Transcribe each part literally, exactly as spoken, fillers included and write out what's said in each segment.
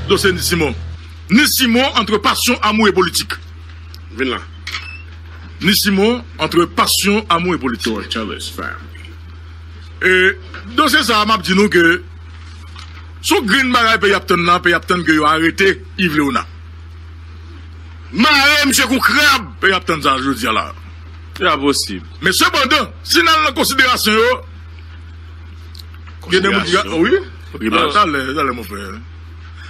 Dosye Ni Simon. Ni Simon entre passion, amour et politique. Vin la. Ni Simon entre passion, amour et politique. E dosye sa a, m ap di nou ke sou grenn bagay peyi ap tann nan, peyi ap tann ke yo arete Yves Léonard. Mare misye kou krab. Peyi ap tann sa jodi a la. Se pa posib. Men sepandan, si n al nan konsiderasyon yo, gen de moun ki ka, wi. Ah, talè, talè, mon frè.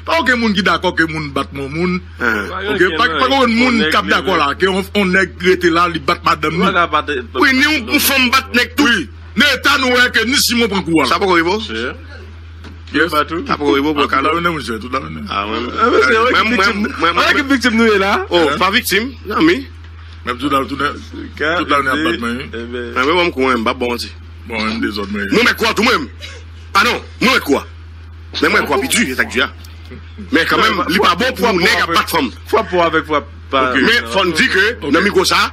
Pa okenn moun ki dakò ke moun bat yon moun. Ok, pa, pa gen moun k ap dakò la ke yon, yon nèg rete la, li bat madanm li. Wi, ni yon, yon fanm bat nèg tou. Wi. Men eta nou wè ke Ni Simon pran kou a la. Sa poko rive w? Yes. Sa poko rive w, pran kado? Tout la jounen, monchè, tout la jounen. Ah, mwen, mwen, mwen, mwen, mwen, ki viktim nou ye la? Oh, pa viktim, zanmi. Menm tout la, tout la, tout la jounen ap bat mwen, wi. Mwen, mwen, mwen, kou mwen, m pa bon, ti. Bon, mwen, dezòd mwen. Mwen, mèt kou a tou, mwen. Ah non, mwen, mèt kou a. Men mwen, kou a pi di, se sa k di a. Men kanmenm, li pa bon pou yon nèg ap bat fanm. Frap pou avèk frap pa. Men fò n di ke, nan mikwo sa,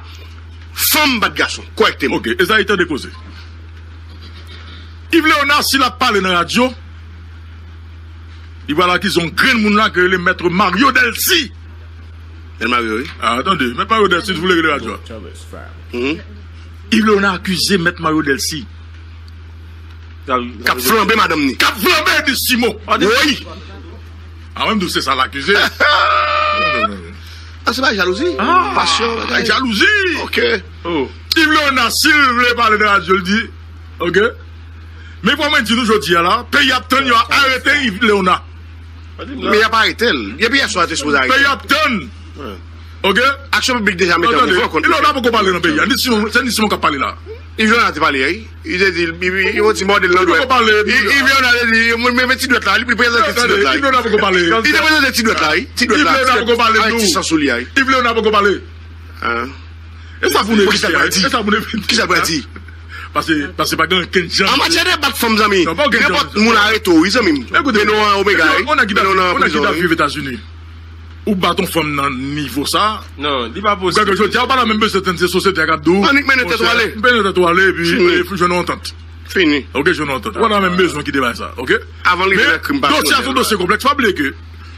fanm bat gason, kòrèkteman. Ok, e sa, e tande koze. Yves Léonard, si l ap pale nan radyo, li pral akize yon grenn moun la ke rele Mèt Mario Delcy. Del Mario, wi. Ah, tande, Mèt Mario Delcy, si w vle rele radyo a. Mhm. Yves Léonard akize Mèt Mario Delcy. K ap flanbe madanm ni. K ap flanbe Ni Simon. Wi. Ah, mwen, m di w se sa l akize. Ah, se pa jalouzi? Ah, pasyon, bagay. Jalouzi. Ok. Oh. Yves Léonard, si l vle pale nan radyo, l di, ok. Men fò mwen di nou jodi a la, peyi ap tann yo arete Yves Léonard. Men y ap arete l. Depi yè swa, te sipoze arete. Peyi ap tann. Ok? Aksyon piblik deja mete an mouvman kont li. Yves Léonard poko pale nan peyi a. Ni Simon, se Ni Simon k ap pale la. Yves Léonard te pale, wi. Li te di, li, li, li, yon ti mòde l nan dwèt. Li poko pale. Yves Léonard te di, mwen, mwen, ti dwèt la, li prezante ti dwèt la. Yves Léonard poko pale. Li te prezante ti dwèt la, wi. Ti dwèt la, ti dwèt avèk ti san sou li a, wi. Yves Léonard poko pale. E sa pou n evite, e sa pou n evite. Kisa l pral di? Pase, pase pa gen okenn jan. An matyè de bat fanm, zanmi, nenpòt moun arete w, wi, zanmi m. Men nou an Omega, wi. Men nou nan prizon, wi. Viv Etazini. Ou bat yon fanm nan nivo sa. Non, li pa posib. Ou kwè ke jodi a, ou pa nan menm bezwen tann se sosyete a k ap di w, annik mennen tèt ou ale. Mennen tèt ou ale, epi, e, jwenn yon antant. Fini. Ok, jwenn yon antant. Ou pa nan menm bezwen kite bagay sa, ok? Avan l rive nan krim pasyonèl. Men dosye a se yon dosye konplèks. Pa bliye ke,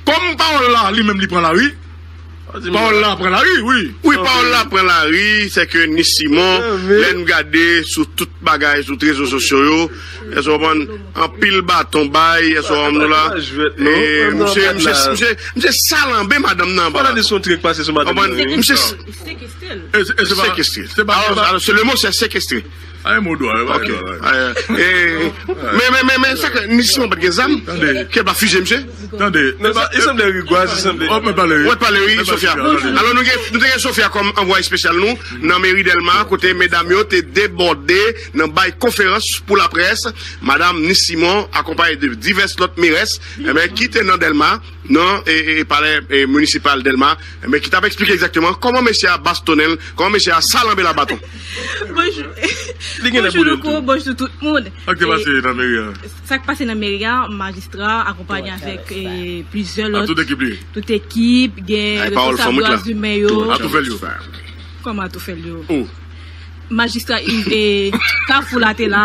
kòm pawòl la, li menm, li pran lari, pawòl la pran lari, wi. Wi, pawòl la pran lari, se ke Ni Simon, lè n gade sou tout bagay, sou rezo sosyo yo, èske w konprann, anpil baton bay, èske w konprann nou la? E, misye, misye, misye, misye salanbe madanm nan anba la. Misye, sekestre. Sekestre. Alò, alò, se le mo, se sekestre. Ay, mo dwa, ok. Men, men, men, men, sa ke Ni Simon pa t gen zam? Ke l pa fize misye? Tande. Non, sa, li sanble rigwaz, li sanble. Ou mèt pale, wi. Ou mèt pale, wi, Sofia. Alò, nou gen, nou te gen Sofia kòm anvwaye espesyal nou nan meri Dèlma, kote medam yo te debòde nan bay konferans pou laprès. Madanm Ni Simon, akonpaye de divès lòt merès, enben, ki te nan Dèlma, nan, e, e, palè, e, minisipal Dèlma, enben, ki t ap eksplike egzakteman kòman mesye a bastonnen l, kòman mesye a salanbe l a baton. Bonjou. Bonjou, Louko, bonjou tout moun. Sa k te pase nan meri a? Sa k pase nan meri a, majistra akonpanye avèk, e, plizyè lòt. Tout ekip li. Tout ekip, gen responsab dwa imen yo. Atoufè l yo. Kòman atoufè l yo? Majistra, e, Kafou la te la.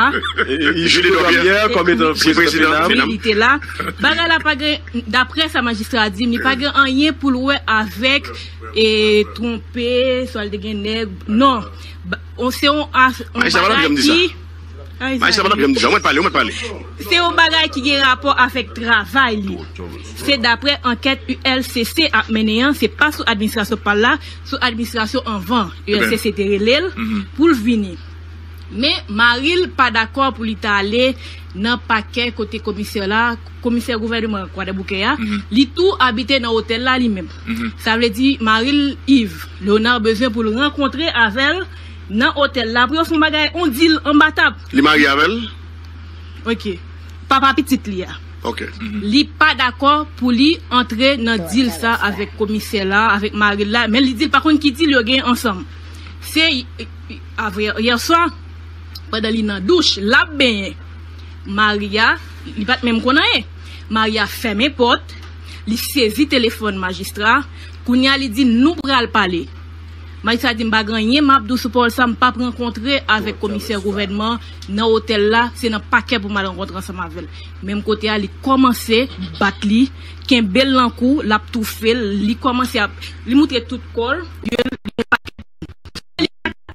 Julie Domière, kòm etan prezidan FENAM. Wi, li te la. Bagay la pa gen, daprè sa majistra a di, li pa gen anyen pou l wè avèk, e, twonpe, swa l te gen nèg. Non. Se yon bagay ki Majistra pa t ap janm di sa. Ou mèt pale, ou mèt pale. Se yon bagay ki gen rapò avèk travay li. Se daprè ankèt U L C C ap mennen an, se pa sou administrasyon pa l la, sou administrasyon anvan, U L C C te rele l pou l vini. Men, mari l pa dakò pou li ta ale nan pakè kote komisè la, komisè gouvènman Kwadèboukè a, li tou abite nan otèl la li menm. Sa vle di, mari l, Yves Léonard, bezwen pou l rankontre avè l nan otèl la pou yo fè yon bagay, yon deal anba tab. Li marye avè l? Ok. Papa pitit li a. Ok. Li pa dakò pou li antre nan deal sa avèk komisè la, avèk mari l la, men li di l pa konn ki deal yo gen ansanm. Se, avrè, yè swa, pandan li nan douch, l ap benyen. Mari a, li pa t menm konn anyen. Mari a fèmen pòt, li sezi telefòn majistra, kounye a li di, "Nou pral pale." Majistra di m pa gen anyen m ap di w sou pawòl sa, m p ap rankontre avèk komisè gouvènman nan otèl la, se nan pakè pou m al rankontre ansanm avè l. Menm kote a, li kòmanse bat li, kenbe l nan kou, l ap toufe l, li kòmanse ap, li moutre tout kò l, li gen pakè.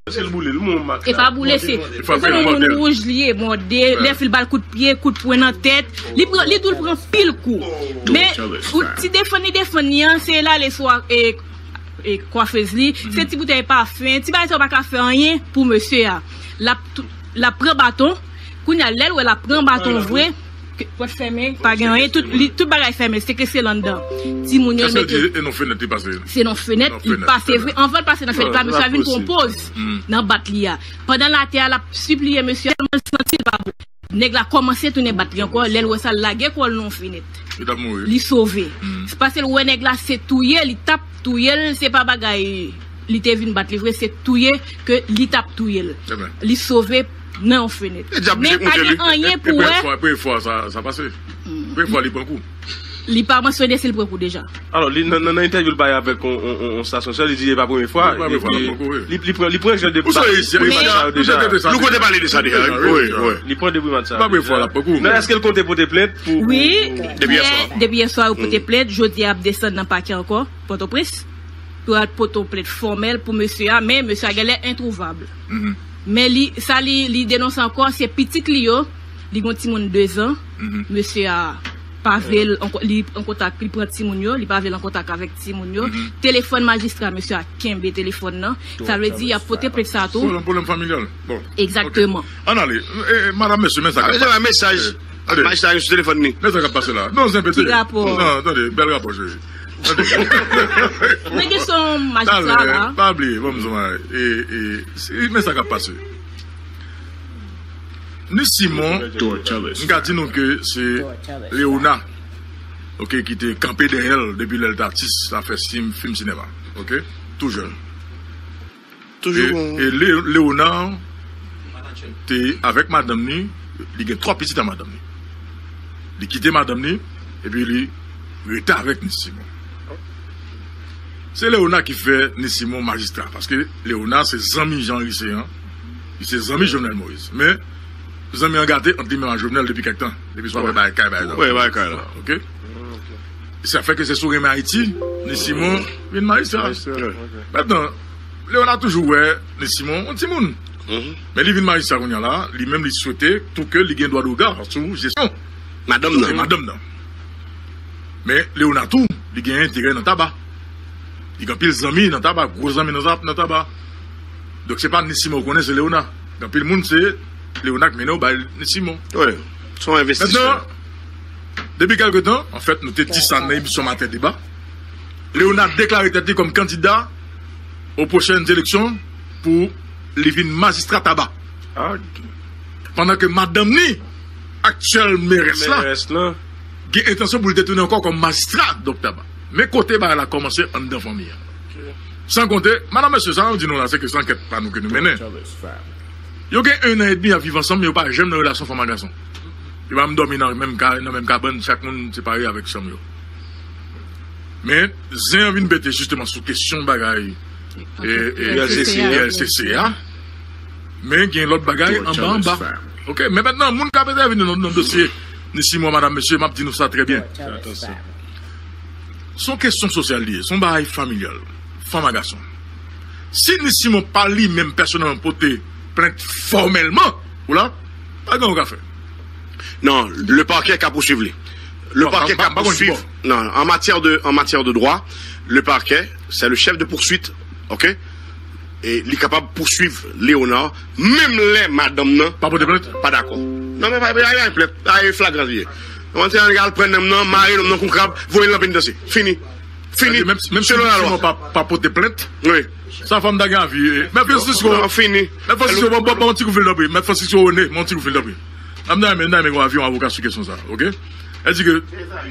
Se l boule, l moun mak. E pa boule, se se moun wouj li ye, mòde, lè fil ba l kout pye, kout pwen nan tèt, li pran, li tou l pran pil kou. Men, ti defann li defann li an, se l ale sou e, e kwafez li, se ti boutèy pafen, ti bagay sa yo pa ka fè anyen pou mesye a. L ap tou- l ap pran baton, kounye a lè l wè l ap pran baton vre, pòt fèmen, pa gen anyen, tout, li, tout bagay fèmen, se ke se l anndan. Timoun yo l mete. E nan fenèt li pase. Se nan fenèt li pase vre. Anvan l pase nan fenèt la, mesye a vin pran poz nan bat li a. Pandan l atè a, l ap sipliye mesye a, tèlman l santi l pa bon. Nèg la kòmanse tounen bat li ankò, lè l wè sa, l lage kò l nan yon fenèt. Li sove. Se paske l wè nèg la se touye, li t ap touye l, se pa bagay li te vin bat li vre, se touye ke li t ap touye l. Li sove nan yon fenèt. Men pa gen anyen pou wè. Premye fwa sa pase. Premye fwa li pran kou. Li pa mansyone si l pran kou deja. Alò, li nan nan entèvyou l bay avèk on stasyon sa, li di e pa premye fwa. Li pran li pran jan de bat sa yo deja. Nou konn te pale de sa deja. Wi, wi. Li pran de primat sa. Pa premye fwa l ap pran kou. Men èske l konte pote plent pou. Wi, depi yè swa yo pote plent, jodi a ap desann nan pakè ankò, Pòtoprens. Pou al pote yon plent fòmèl pou mesye a, men mesye a genlè entwouvab. Men li, sa li, li denonse ankò, se pitit li yo, li gen yon timoun de zan, mesye a pa vle l, li an kontak, li pran timoun yo, li pa vle l an kontak avèk timoun yo. Telefòn majistra, mesye a kenbe telefòn nan. Sa vle di, y ap pote plent sa tou. Pwoblèm familyal. Bon. Egzakteman. Ann ale. Madanm, mesye, men sa k ap pase. Mesye, mesaj. Majistra gen sou telefòn li. Men sa k ap pase la. Non, Zenpete. Ti rapò. Non, tande, bèl rapò, cheri. Mwen gen son majistra la. Pa bliye, bon, m zonman. E, e, men sa k ap pase. Ni Simon, m ka di nou ke se Leona, oke, ki te kanpe dèyè l depi lè l te atis, sa fè fim, fim sinema. Oke? Tou jèn. Toujou. E, e Leonard te avèk madanm ni, li gen twa pitit a madanm ni. Li kite madanm ni, epi li rete avèk Ni Simon. Se Leonard ki fè Ni Simon majistra, paske Leonard se zanmi Jean Riceyan, li se zanmi Jovenel Moïse. Men, zanmi an gate ant li menm ak Jovenel depi kèk tan, depi sou afè bay kay, bay zam. Wi, bay kay la. Oke? Sa fè ke se sou renmen Ayiti, Ni Simon vin majistra. Mentnan, Leonard toujou wè Ni Simon yon timoun. Men li vin majistra kounye a la, li menm li swete tou ke li gen dwa de rega sou jesyon madanm nan. Madanm nan. Men Leonard tou, li gen enterè nan Taba. Li gen anpil zanmi nan Taba, gwo zanmi nan Taba. Donk se pa Ni Simon ou konnen, se Leonard. Gen anpil moun se Leonard ki mennen yo bay Ni Simon. Wi, se yon envestisè. Mentnan, depi kèlke tan, anfèt, nou te di sa nan emisyon Maten Deba, Leonard deklare tèt li kòm kandida o pwochèn eleksyon pou li vin majistra Taba. Pandan ke madanm ni, aktyèl merès la, gen entansyon pou li te tounen ankò kòm majistra, donk Taba. Men kote bagay la kòmanse anndan fanmi an. San konte, madanm, mesye, sa m ap di nou la, se ke se ankèt pa nou ke nou mennen. Yo gen en an edmi y ap viv ansanm, yo pa janm nan relasyon fanm ak gason. Yo pa menm dòmi nan menm ka, nan menm kabann, chak moun separe avèk chanm yo. Men, zen an vin pete jisteman sou kesyon bagay e, e, U L C C a. Men gen lòt bagay anba anba. Oke, men mentnan, moun k ap entèvini nan, nan dosye Ni Simon, madanm, mesye, m ap di nou sa trè byen. Se yon kesyon sosyal li ye, se yon bagay familyal, fanm ak gason. Si Ni Simon pa li menm pèsonèlman pote plent fòmèlman, ou la, pa gen anyen ou ka fè. Non, le parquet ka pouswiv li. Le parquet ka pouswiv. Non, en matière de, en matière de droit, le parquet, c'est le chef de poursuite, oke? E li kapab pouswiv Leonard, menm lè madanm nan pa pote plent, pa dakò. Non, men pa, pa gen plent, pa gen flagrans li ye. Mwen se al pran nonm nan, mare nonm nan kou krab, voye l nan penitansye. Fini. Fini. Menm si Ni Simon pa, pa pote plent, wi, sa fòm ta gen avi. Mèt Francisco, fini. Mèt Francisco, bon, bon, bon, ti koufil tanpri. Mèt Francisco René, bon, ti koufil tanpri. M ta renmen, m ta renmen gen avi yon avoka sou kesyon sa, oke? Èl di ke,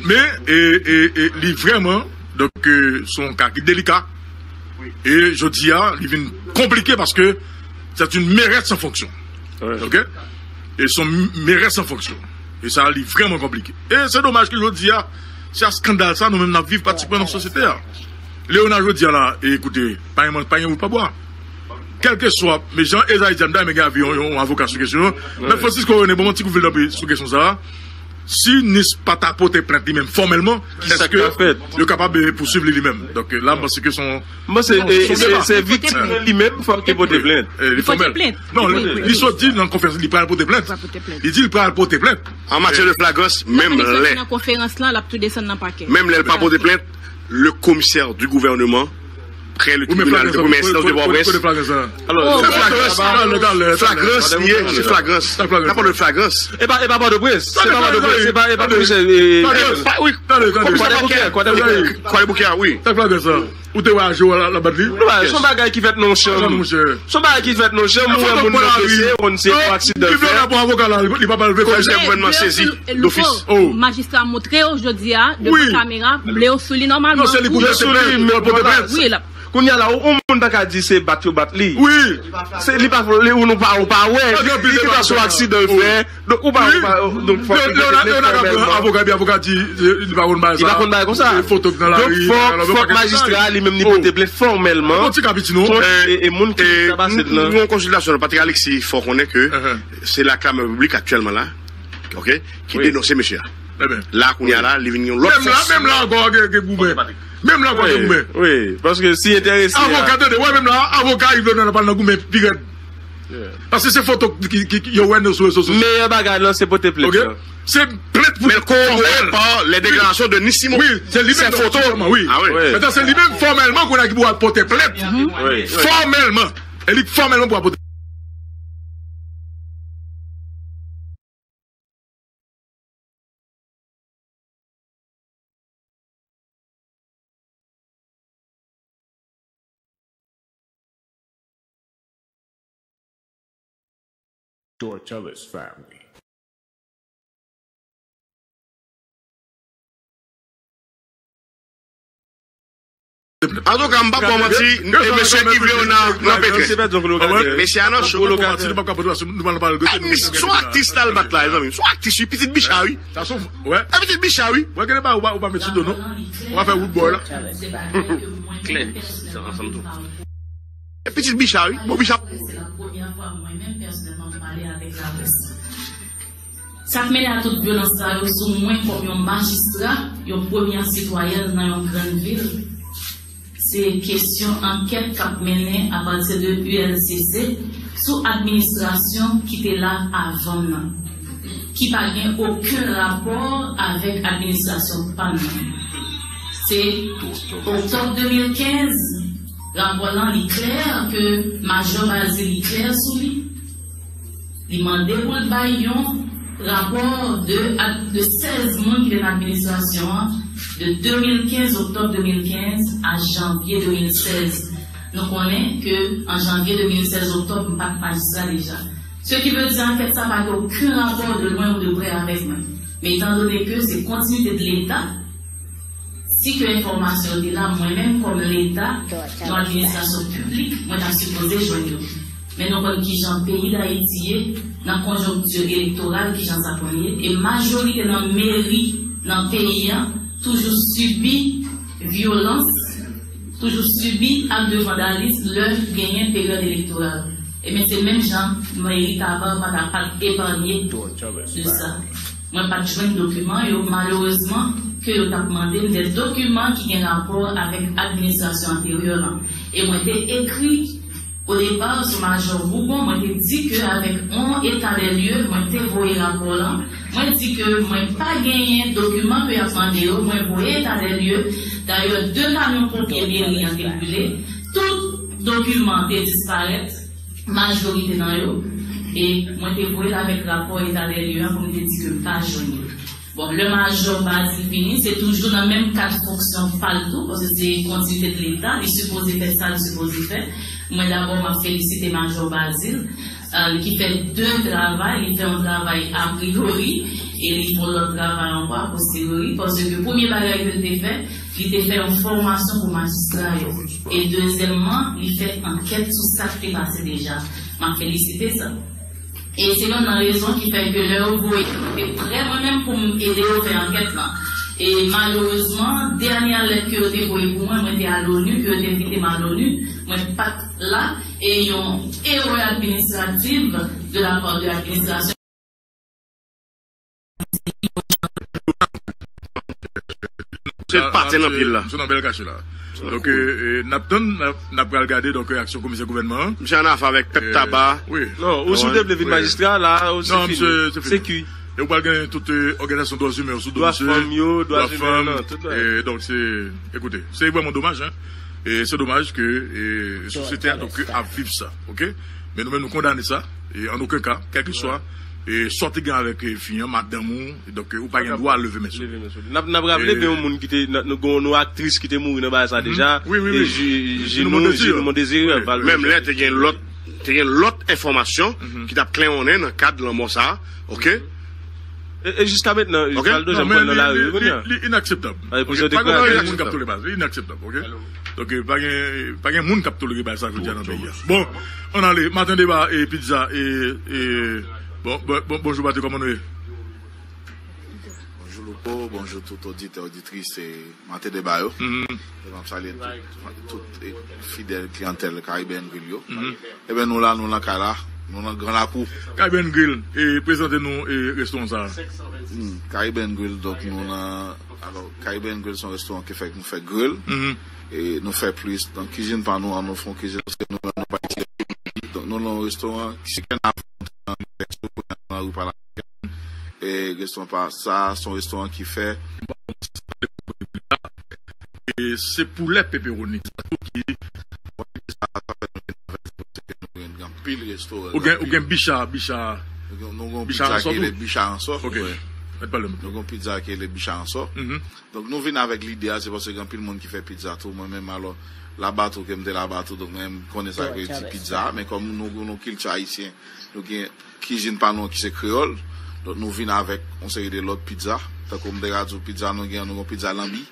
men, e, e, e, li vrèman, donk, e, se yon ka ki delika. E jodi a, li vin konplike paske c'est une mairesse en fonction. Oke? E se yon mairesse en fonction. E sa, li vrèman konplike. E se domaj ke jodi a, se a eskandal sa, nou menm n ap viv pratikman nan sosyete a. Léonard, jodi a la, e, koute, pa gen, pa gen wout pa bwa. Kèlkeswa, men jan Ezayi di a, m ta renmen gen avi yon, yon avoka sou kesyon an. Mèt Francisco René, bon, yon ti kout fil tanpri sou kesyon sa a. Si Nice pa ta pote plent li menm fòmèlman, èske yo kapab, e, pouswiv li, li menm? Donk, e, la, m panse ke son, m panse, e, se, se viktim li menm, fòk li pote plent. E, li fòmèl. Non, li, li sot di nan konferans, li pral pote plent. Li di li pral pote plent. An matyè de flagrans, menm lè, nan konferans lan, l ap tou desann nan pakè. Menm lè l pa pote plent, le commissaire du gouvernement près le tribunal de première instance de Port-au-Prince. Alò, se flagrans. Flagrans, li ye, se flagrans. N ap pale de flagrans. E pa, e pa Pòtoprens. Se pa Pòtoprens. Se pa, e pa Pòtoprens. Wi. Kwadèboukè, Kwadèboukè. Kwadèboukè, wi. Ou te wè aje w la, la bat li? Non, se yon bagay ki fèt nan yon chanm. Se yon bagay ki fèt nan yon chanm, ou wè moun nan blese, ou konn se yon aksidan l fè. Komisè gouvènman sezi dofis. Majistra montre yo jodi a, devan kamera, ble yo sou li nòmalman. Non, se li pou mete plent, pou l pote plent. Wi, la. Kounye a la, yon moun pa ka di se bat yo bat li. Wi. Se, li pa, li, ou nou pa, ou pa wè, li, li pa se yon aksidan l fè. Donk, ou pa, ou pa, donk, fòk li pote plent fòmèlman. Avoka, epi avoka di, e, li pa konn bagay sa. Li pa konn bagay konsa. E foto k nan lari. Donk, fòk, fòk majistra li menm li pote plent fòmèlman kont, e, e moun ki tabase l lan. Nou, nou, nou, nou, konsiltasyon, Patrick Alexis, fò konnen ke se la klamè piblik aktyèlman la, oke, ki denonse mesye a. La, kounye a la, li vin yon lòt fòs. Menm la, menm la ankò, gen, gen goumen. Menm la ankò, gen goumen. Wi, paske si enterese a. Avoka, tande, wè, menm la, avoka Yves Leonard pral nan goumen pi rèd. Paske se foto ki, ki, ki yo wè nou sou rezo sosyo. Meyè bagay lan se pote plent lan. Se plent pou li. Men l korobore pa les déclarations de Nice Simon. Wi, se li menm fòmèlman, wi. Mentnan, se li menm fòmèlman kounye a ki pou al pote plent. Fòmèlman. E li fòmèlman pou al pote. Tortellis family. Antouka, m p ap ba w manti, e mesye Yves Leonard nan pete. Mesye a nan cho. Ay, mesye, se yon aktris l al bat la, mezanmi. Se yon aktris, wi, pitit bicha, wi. E pitit bicha, wi. Mwen gen ba ou pa, ou pa met sou do, non. Ou pa fè wout bò la. Klè, ansanm tou. E pitit bicha, wi. Bon, bicha. Se la premyè fwa mwen menm pèsonèlman m pale avèk laprès. Sa k mennen a tout vyolans sa yo sou mwen kòm yon majistra, yon premyè sitwayèn nan yon grann vil, se kesyon ankèt k ap mennen apati de U L C C sou administrasyon ki te la avan m nan, ki pa gen okenn rapò avèk administrasyon pa m nan. Se oktòb de mil kenz, rapò lan li klè ke Majò Bazil li klè sou li. Li mande pou l bay yon rapò de, de sèz moun ki te nan administrasyon an, de de mil kenz, oktòb de mil kenz, a janvye de mil sèz. Nou konnen ke an janvye de mil sèz, oktòb, m pa t majistra deja. Ce qui veut dire, ankèt sa pa gen okenn rapò de lwen ou de prè avèk mwen. Men etan done ke se kontinite de Leta, si ke enfòmasyon yo te la, mwen menm kòm Leta, yon administrasyon piblik, mwen t ap sipoze jwenn yo. Men nou konn kijan peyi Dayiti ye, nan konjonkti elektoral, kijan sa konn ye, e majorite nan meri nan peyi an toujou sibi vyolans, toujou sibi ak de vandalis lè genyen peryòd elektoral. Ebyen, se menm jan, meri Kabar pa t ap epanye de sa. Mwen pa t jwenn dokiman yo, malerezman, ke yo t ap mande m de dokiman ki gen rapò avèk administrasyon anteryè lan. E mwen te ekri, o depa, sou Majò Bougon, mwen te di ke avèk yon eta dè lye, mwen te voye rapò lan, mwen di ke mwen pa genyen dokiman ke y ap mande yo, mwen voye eta dè lye. Dayè, de kamyon ponpye meri an te brile, tout dokiman te disparèt, majorite nan yo, e mwen te voye l avèk rapò eta dè lye an pou m te di ke m pa jwenn yo. Bon, lè Majò Bazil vini, se toujou nan menm kad fonksyon pa l tou, paske se kontinite de Leta, li sipoze fè sa l sipoze fè. Mwen dabò, m ap felisite Majò Bazil, euh, ki fè de travay, li fè yon travay apriori, e li fè yon lòt travay ankò aposteriori, paske premye bagay ke l te fè, li te fè yon fòmasyon pou majistra yo. E dezyèmman, li fè ankèt sou sa k te pase deja. M ap felisite sa. E se youn nan rezon ki fè ke lè yo voye, mwen te prè mwen menm pou m ede yo fè ankèt lan. E malerezman, dènyè lèt ke yo te voye pou mwen, mwen te a l'ONU, ke yo te envite m a l'ONU, mwen pa t la, e yon erè administrativ de la part de l'administration. Se pati nan pil la. Misye nan bèl kache la. Donk, euh, euh, n ap tann, n ap, n ap pral gade donk, euh, aksyon komisè gouvènman an. Misye an afè avèk pèp taba. Wi. Non, ou si w te vle vin majistra la, ou se Non, fini. misye, se Se fini. kui. E ou pral gen tout euh, òganizasyon dwa imen sou do Dwa misye. Fanm yo, dwa imen, Fanm, non, tout bagay. E donk, se, ekoute, se vrèman domaj, hein. E se domaj ke e, sosyete a donk ap viv sa, ok? Men nou menm nou kondane sa, e an okenn ka, kèlkeswa e sa w te gen avèk e, fi an, madanm ou, e donk e, ou pa gen dwa leve men sou. Leve men sou li. N ap, n ap raple gen yon moun ki te, nan- nou gen yon aktris ki te mouri nan bagay sa deja. Wi, wi, e wi. Ju- Juno Juno Mondésir. Juno Mondésir, Wi. Valdo. Menm lè te gen lòt te gen lòt enfòmasyon ki t ap klèwonnen nan kad lanmò sa a, ok? E e jis ka mentnan, Ok. Valdo Non, janm men pran nan li, lari li, yo kounye a. li inakseptab. Ay, Ok, pou se pa gen deklare anyen li moun k ap sa. tolere ba, li inakseptab, ok? Donk, e, pa gen, pa gen moun k ap tolere ba sa jodi a nan peyi a. Bon, ann ale, maten deba e pizza e, e bon, bon, bon, bonjou Bato, kòman nou ye? Bonjou Louko, bonjou tout oditè, oditris e maten deba yo. E m ap salye tout, tout e, fidèl kliyantèl Caribbean Grill yo. Ebyen nou la, nou nan kay la, nou nan gran lakou. Caribbean Grill, e prezante nou e restoran sa. Hmm, Caribbean Grill, donk nou nan, alò, Caribbean Grill se yon restoran ki fè nou fè grill. E nou fè plis nan kizin pa nou an, nou fè yon kizin paske nou menm nou pa itilize. Donk nou nan yon restoran ki se kè nan nan ri pa la. E restoran pa sa, se yon restoran ki fè E se poulè pepperoni. Sa tou ki nou gen anpil restoran. Ou gen, ou gen bicha, bicha. Nou gen, nou gen yon Bicha pizza an sò ki rele tou? Bicha an sò. Ok. Wi. Mèt pale m. Nou gen yon pizza ki rele Bicha an sò. Donk nou vin avèk lide a, se paske gen anpil moun ki fè pizza tou. Mwen menm alò, Labatou ke m te Labatou, donk mwen menm konnen sa ke di pizza. Men kòm nou gen yon kilti ayisyen, nou gen kizin pa nou ki se kreyòl. Donk nou vin avèk yon seri de lòt pizza. Tankou m te ka di w pizza nou gen, nou gen yon pizza lanbi.